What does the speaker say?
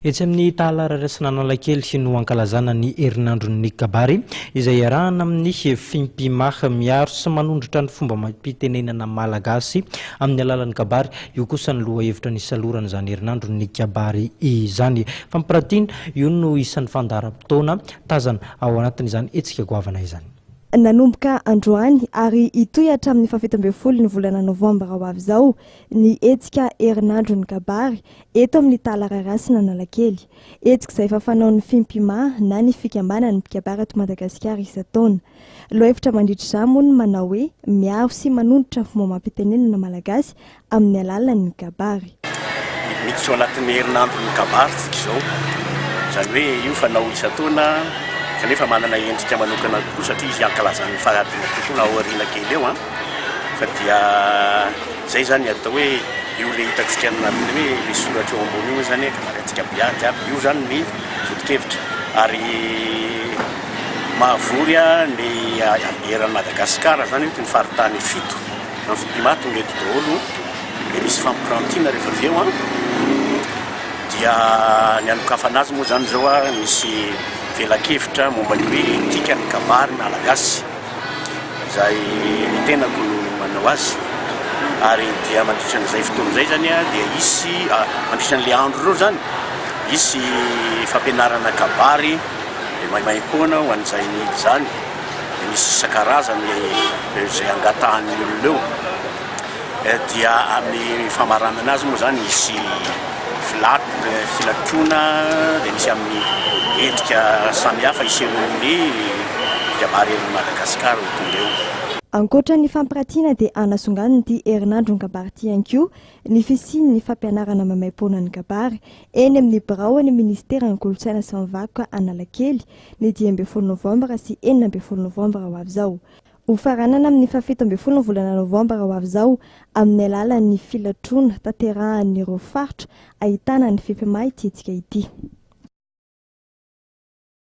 Etsy amin'ny Tahala Rarasina Analakely no ankalazana ny herinandron'ny kabary, izay iarahana amin'ny Fimpima miaro sy manondrotra ny fomba amam-pitenenana malagasy amin'ny alalan'ny kabary. Io kosa ny lohahevitra nisalorana izany herinandron'ny kabary izany. Fampiratiana, io no isan'ny fandaharam-potoana tazana ao anatin'izany hetsika goavana izany. Nanomboka androany ary hitohy hatramin'ny fahafito ambin'ny folo ny volana novambra ho avy izao ny hetsika herinandron'ny kabary eto amin'ny Tahala Rarasina Analakely. Hetsika izay efa fanaon'ny Fimpima na ny fikambanan'ny mpikabary eto Madagasikara isan-taona. Lohahevitra mandritra izany moa ny manao hoe miaro sy manondrotra ny fomba amam-pitenenana malagasy amin'ny alalan'ny kabary. Miditra ao anatin'ny herinandron'ny kabary tsika izao. Izany hoe io fanao isan-taona kanefa manana endrika manokana kokoa satria izy ankalazan'ny faha 50 taona aoriana kely eo an. Fa dia izay izany atao hoe io le hitantsika anatin'ny hoe le soratra eo ambony io zany kabary antsika biady aby io zany ny foto-kevitra ary mahavory ny eran'i Madagasikara zany io ny faritany fito amin'ny Fimpima tonga eto daholo dia misy fampirantiana rehefa avy eo an dia ny anokafana azy moa zany zao a misy velakevitra momba ny hoe etika ny kabary malagasy izay ny tenako no manao azy ary dia mandritra an'izay fotoana izay zany a dia hisy mandritra an'le andro ireo zany hisy fampianarana kabary maimaimpoana ho an'izay mila izany dia misy isan-karazany izay angatahan'ny olona eo dia amin'ny famaranana azy moa zany misy filatroana dia misy amin'ny endrika samihafa isehoan'ny mpikabary eran'i Madagasikara ho tonga eo. Ankoatra ny fampiratiana dia anasongadin'ity herinandron'ny kabary ity ihany koa ny fisian'ny fampianarana maimaimpoana ny kabary eny amin'ny biraon'ny minisiteran'ny kolontsaina sy ny vakoka Analakely ny 15 novambra sy 16 novambra ho avy izao. Hofaranana amin'ny faha-17 ny volana novambra ho avy izao amin'ny alalan'ny filatroana tanterahan'ireo faritra ahitana ny Fimpima ity hetsika ity.